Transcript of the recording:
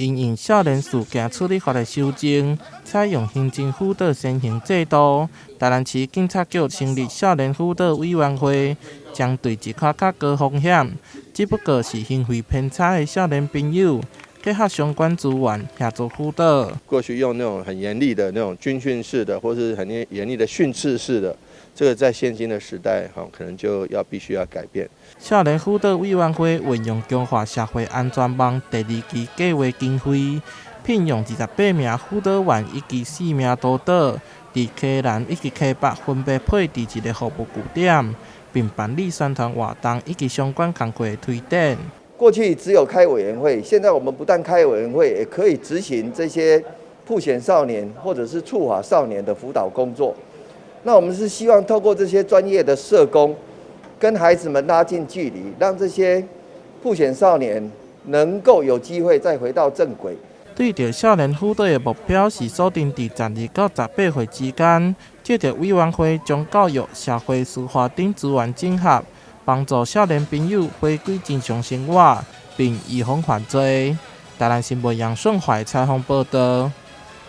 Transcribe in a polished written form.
因應少年事件處理法的修正，採用行政輔導先行制度。台南市警察局成立少年輔導委員會，針對一寡較高風險，只不過是行為偏差的少年朋友，結合相關資源協助輔導。過去用那種很嚴厲的那種軍訓式的，或是很嚴厲的訓斥式的，這個在現今的時代，哈，可能就要必須要改變。少年輔導委員會運用強化社會安全網第二期計劃經費，聘用28名輔導員以及4名督導，佇溪南以及溪北分別配置一個服務據點，並辦理宣傳活動以及相關工課的推展。過去只有開委員會，現在我們不但開委員會，也可以執行這些曝險少年或者是觸法少年的輔導工作。那我們是希望透過這些專業的社工，跟孩子們拉近距離，讓這些曝險少年能夠有機會再回到正軌。對著少年輔導的目標是鎖定佇12到18歲之間，藉著委員會將教育、社會、司法等資源整合，幫助少年朋友回歸正常生活，並預防犯罪。台南新聞楊順懷採訪報導。